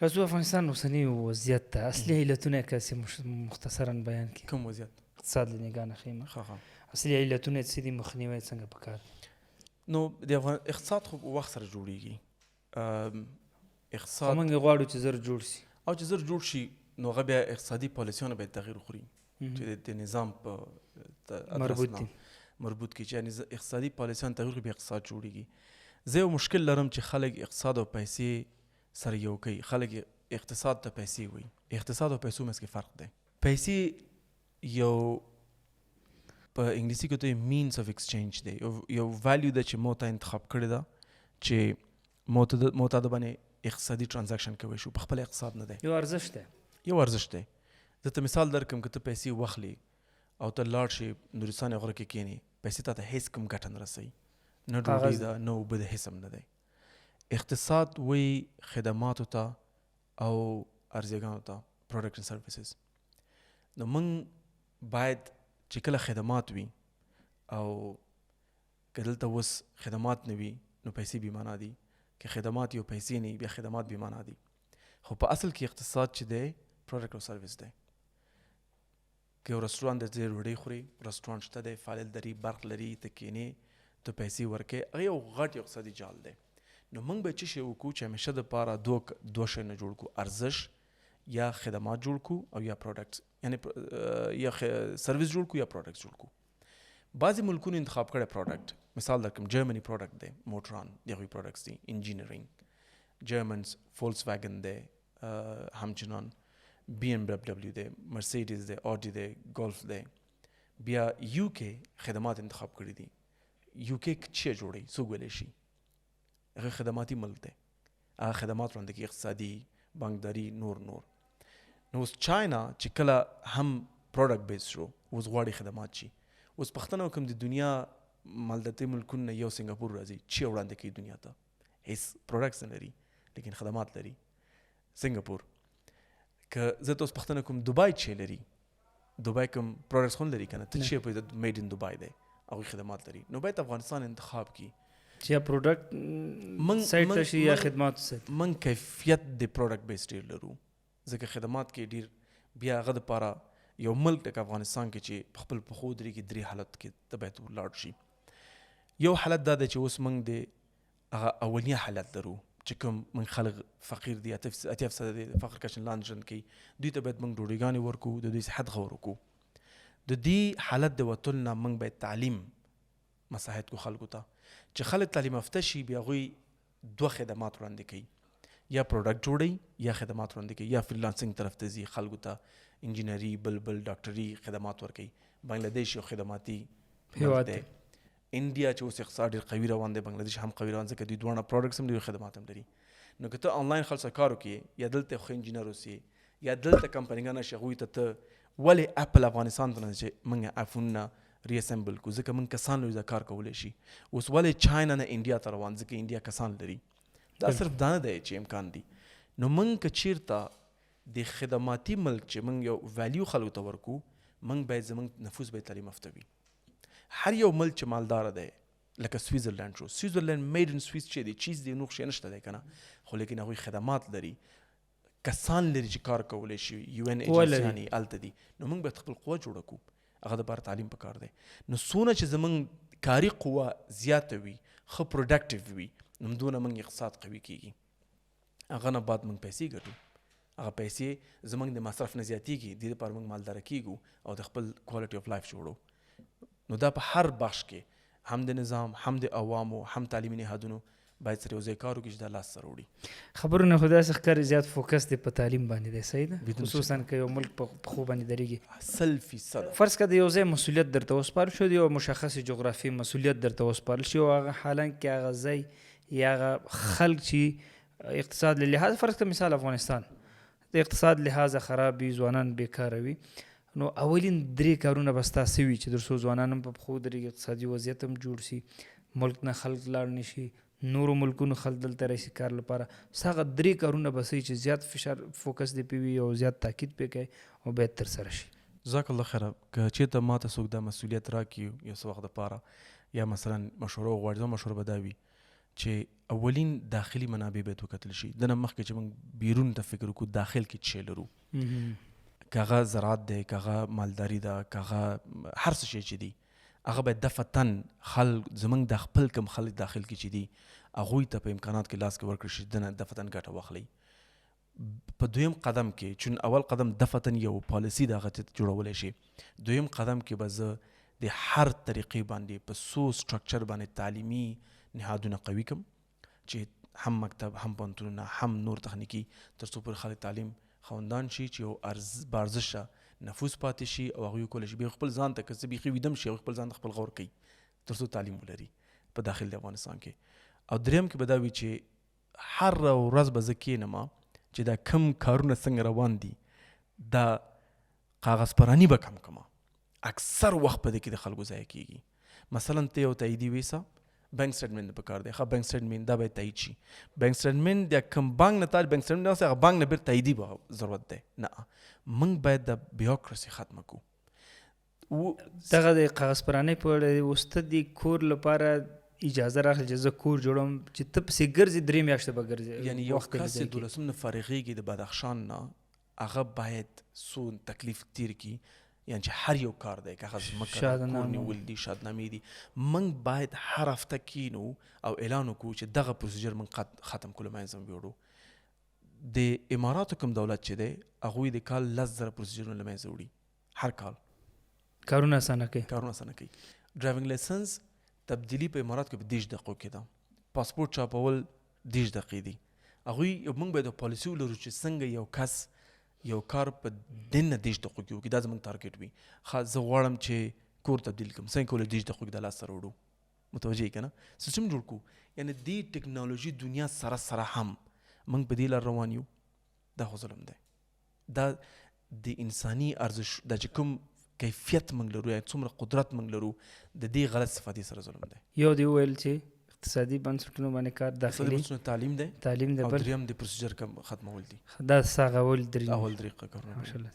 راځو افغانستان اوسنی وضعیت ته، اصلي علتونه که څه مختصرا بیان کړي. کوم وضعیت؟ اقتصاد له نګاه نه ښیم. ښه ښه. اصلي علتونه څه دي، مخنیوی څنګه پکار دی؟ نو د افغان اقتصاد خو وخت سره جوړیږي. اقتصاد موږ غواړو چې زر جوړ شي، او چې زر جوړ شي نو هغه بیا اقتصادي پالیسیانو باید تغییر وخوري چې د نظام په مربوط دي، مربوط کی چې اقتصادي پالیسیان تغییر خوري، بیا اقتصاد جوړیږي. زه یو مشکل لرم چې خلک اقتصاد او پیسې سره یو کوي. خلک اقتصاد ته پیسې وایي، اقتصاد او پیسو منځ کې فرق دی. پیسې یو په انګلیسي کې ته means of exchange دی، یو value ده چې مو ته انتخاب کړې ده چې مو ته د باندې اقتصادي transaction کوی شو، په خپل اقتصاد نه دی، یو ارزښت دی، یو ارزښت دی. زه ته مثال درکم، که ته پیسې واخلې او ته لاړ شې نورستان یو غره کې کښېنې، پیسې تا ته هېڅ کوم ګټه نه رسوي، نه ډوډۍ ده، نه اوبه ده، هېڅ هم نه دی. اقتصاد وایي خدماتو ته او ارزیګانو ته، product and services. نو موږ باید چې کله خدمات وي او که دلته اوس خدمات نه وي نو پیسې بې معنا دي، که خدمات یو پیسې نه وي بیا خدمات بې معنا دي. خو په اصل کې اقتصاد چې دی product او سرویس دی. که یو رستورانت دی، ته ډوډۍ خورې، رستورانت شته دی، فعالیت لري، برق لري، ته کښېنې، ته پیسې ورکوې، هغه یو غټ اقتصادي جال دی. نو موږ به څه شی وکړو چې همیشه دپاره دوه شیونه جوړ کړو، ارزش یا خدمات جوړ کړو او یا product، یعنی یا سرویس جوړ کړو یا product جوړ کړو. بعضې ملکونو انتخاب کړی product، مثال درکړم جرمني product دی، موټران د هغوی products دي، engineering، Germans فولکس واګن دی، همچنان بي ام دبلیو دی، مرسیډیز دی، اودي دی، ګولف دی. بیا یو کې خدمات انتخاب کړي دي. یو کې څه جوړوي څوک ویلی شي؟ هغه خدماتي ملک دی، هغه خدمات وړاندې کوي، اقتصادي، بانکداري، نور نور. نو اوس چاینا چې کله هم product base شو، اوس غواړي خدمات شي. اوس پوښتنه وکړم د دنیا مالداري ملکونو نه یو سنګاپور راځي، چې وړاندې کوي دنیا ته؟ هیڅ products نه لري لیکن خدمات لري سنګاپور. که زه ته اوس پوښتنه کوم دوبای چې لري، دوبای کوم products خو نه لري که نه، ته چې په made in دوبای دی، هغوی خدمات لري. نو باید افغانستان انتخاب کړي چې یا product side ته شي یا خدمات side. موږ کیفیت د product base ډېر لرو، ځکه خدمات کې ډېر بیا هغه دپاره یو ملک لکه افغانستان کې چې په خپل پښو درېږي درې حالت کې ته باید ولاړ شي. یو حالت دا دی چې اوس موږ د هغه اولنی حالت لرو چې کوم موږ خلک فقیر دي، اتیا فیصده دي فقر کچې لاندې ژوند کوي، دوی ته باید موږ ډوډۍګانې ورکړو، د دوی صحت غور وکړو. د دې حالت د وتلو نه موږ باید تعلیم مساعد کړو خلکو ته، چې خلک تعلیم یافته شي، بیا هغوی دوه خدمات وړاندې کوي، یا product جوړوي یا خدمات وړاندې کوي، یا freelancing طرف ته ځي، خلکو ته انجینري، بل بل ډاکټري خدمات ورکوي. بنګلادیش یو خدماتي هېواد دی. انډیا چې اوس اقتصاد ډېر قوي روان دی، بنګلادیش هم قوي روان، ځکه دوی دواړه products هم لري، خدمات هم لري. نو که ته آنلاین خلکو سره کار وکړې، یا دلته ښه انجینر اوسې، یا دلته کمپنیګان راشي هغوی ته ته ولې اپل افغانستان ته نه ځي چې موږ ایفونونه reassemble کړو، ځکه موږ کسان لرو دا کار کولی شي. اوس ولې چاینا نه انډیا ته روان، ځکه انډیا کسان لري. دا صرف دا نه دی چې امکان دی. نو موږ که چیرته د خدماتي ملک چې موږ یو value خلکو ته ورکو، موږ باید زموږ نفوس باید تعلیم یافته وي. هر یو ملک چې مالدار دی لکه سویزرلند شو، سویزرلند made in Swiss چې دی، چیز دی، نور شی نشته دی که نه، خو لیکن هغوی خدمات لري، کسان لري چې کار کولی شي، یو ان قوه لري. ایجنسیانې هلته دي. نو موږ باید خپل قوه جوړه کړو، هغه دپاره تعلیم پکار دی. نو څونه چې زموږ کاري قوه زیاته وي، ښه productive وي، نو دونه موږ اقتصاد قوي کیږي. هغه نه بعد موږ پیسې ګټو، هغه پیسې زموږ د مصرف نه زیاتیږي، دې لپاره موږ مالداره کیږو او د خپل quality of life جوړو. نو دا په هر بخش کې هم د نظام، هم د عوامو، هم تعلیمي نهادونو باید سره یو ځای کار وکړي چې دا لاس سره وړي. خبرونه خو داسې ښکاري زیات focus دی په تعلیم باندې دی، صحیح ده؟ بدون خصوصاً شک. که یو ملک په پښو باندې درېږي. 100%. فرض کړه د یو ځای مسؤلیت درته وسپارل شو، د یو مشخصې جغرافیې مسؤلیت درته وسپارل شي، او هغه حالانکه هغه ځای یا هغه خلک چې اقتصاد له لحاظه، فرض کړه مثال افغانستان د اقتصاد لحاظه خراب وي، ځوانان بېکاره وي، نو اولین درې کارونه به ستا څه وي چې تر څو ځوانان هم په پښو درېږي، اقتصادي وضعیت هم جوړ شي، ملک نه خلک لاړ نه شي، نورو ملکونو خلک دلته راشي کار لپاره؟ څه هغه درې کارونه به څه وي چې زیات فشار focus دې پرې وي او زیات تاکید پرې کوي او باید ترسره شي؟ جزاک الله خیره. که چېرته ما ته څوک دا مسؤلیت راکړي یو څه وخت دپاره، یا مثلا مشوره وغواړي، زما مشوره به دا وي چې اولین داخلي منابع باید وکتل شي. دنه مخکې چې موږ بیرون ته فکر وکړو، داخل کې څه لرو، که هغه زراعت دی، که هغه مالداري ده، که هغه هر څه شی چې دي، هغه باید دفعتاً خلک زمونږ د خپل کوم خلک داخل کې چې دي هغوی ته په امکانات کې لاس کې ورکړل شي، دنه دفعتاً ګټه واخلي. په دویم قدم کې، چون اول قدم دفعتاً یو پالیسي د هغه جوړولی شي، دویم قدم کې به زه د هر طریقې باندې په څو structure باندې تعلیمي نهادونه قوي کم، چې هم مکتب، هم پوهنتونونه، هم نور تخنیکي، تر څو پورې خلک تعلیم خاوندان شي، چې یو بارزشه نفوذ پاتې شي او هغوی وکولی شي بیا خپل ځان ته که څه بیخي ویدم شي، هغوی خپل ځان ته خپل غور کوي تر څو تعلیم ولري په داخل د افغانستان کې. او دریم کې به دا وي چې هر ورځ به زه کښېنم چې دا کم کارونه څنګه روان دي، دا کاغذ پراني به کم کړم. اکثر وخت په دې کې د خلکو ضایع کېږي. مثلا ته یو تاییدي ویسه، بانک سټیټمنټ په کار دی، ښه بانک سټیټمنټ دا باید تایید شي. بانک سټیټمنټ د کوم بانک نه تا بانک سټیټمنټ نه هغه بانک نه بیرته تاییدي به ضرورت دی. نه، موږ باید د بیوروکراسي ختمه کړو. دغه د کاغذ پرانۍ په اړه اوس ته د کور لپاره اجازه راخلې چې زه کور جوړوم، چې ته پسې ګرځې 3 میاشتې به ګرځې. یعنی یو وخت کس ځای چې کې. دولسم نه فارغېږي د بدخشان نه، هغه باید څو تکلیف تیر کړي، یعنی چې هر یو کار دی، که هغه ځمکه ده، شادنامه. کور نیول دي، شادنامې دي، موږ باید هر هفته کینو او اعلان وکړو چې دغه procedure موږ ختم کړو، له منځه ویوړو. د اماراتو کوم دولت چې دی، هغوی د کال 10,000 procedure ونه له منځه وړي هر کال. کارونه اسانه کوي. کارونه اسانه کوي. driving license تبدیلی په امارات کې په 30 دقیقو کې ده، پاسپورت چاپول 30 دقیقې دي. هغوی موږ باید یو پالیسي ولرو چې څنګه یو کس یو کار په دننه 30 دقیقو کې وکړي، دا زموږ target وي. ښه، زه غواړم چې کور تبدیل کړم، څنګه کولی 30 دقیقو کې د لاس سره وړو، متوجه یې که نه؟ سیستم جوړ کړو. یعنی دې ټکنالوژي دنیا سره سره هم موږ په دې لار روان یو، دا خو ظلم دی. دا د انساني ارزش، دا چې کوم کیفیت موږ لرو، یا څومره قدرت موږ لرو، د دې غلط استفادې سره ظلم دی. یو دی وویل چې اقتصادي بنسټونو باندې کار، اقتصادي داخلي بنسټونو تعلیم دی، تعلیم دی، او بل دریم د procedure کم ختمول دي. دا څه هغه اول درې اول درې کارونه. ماشاءالله.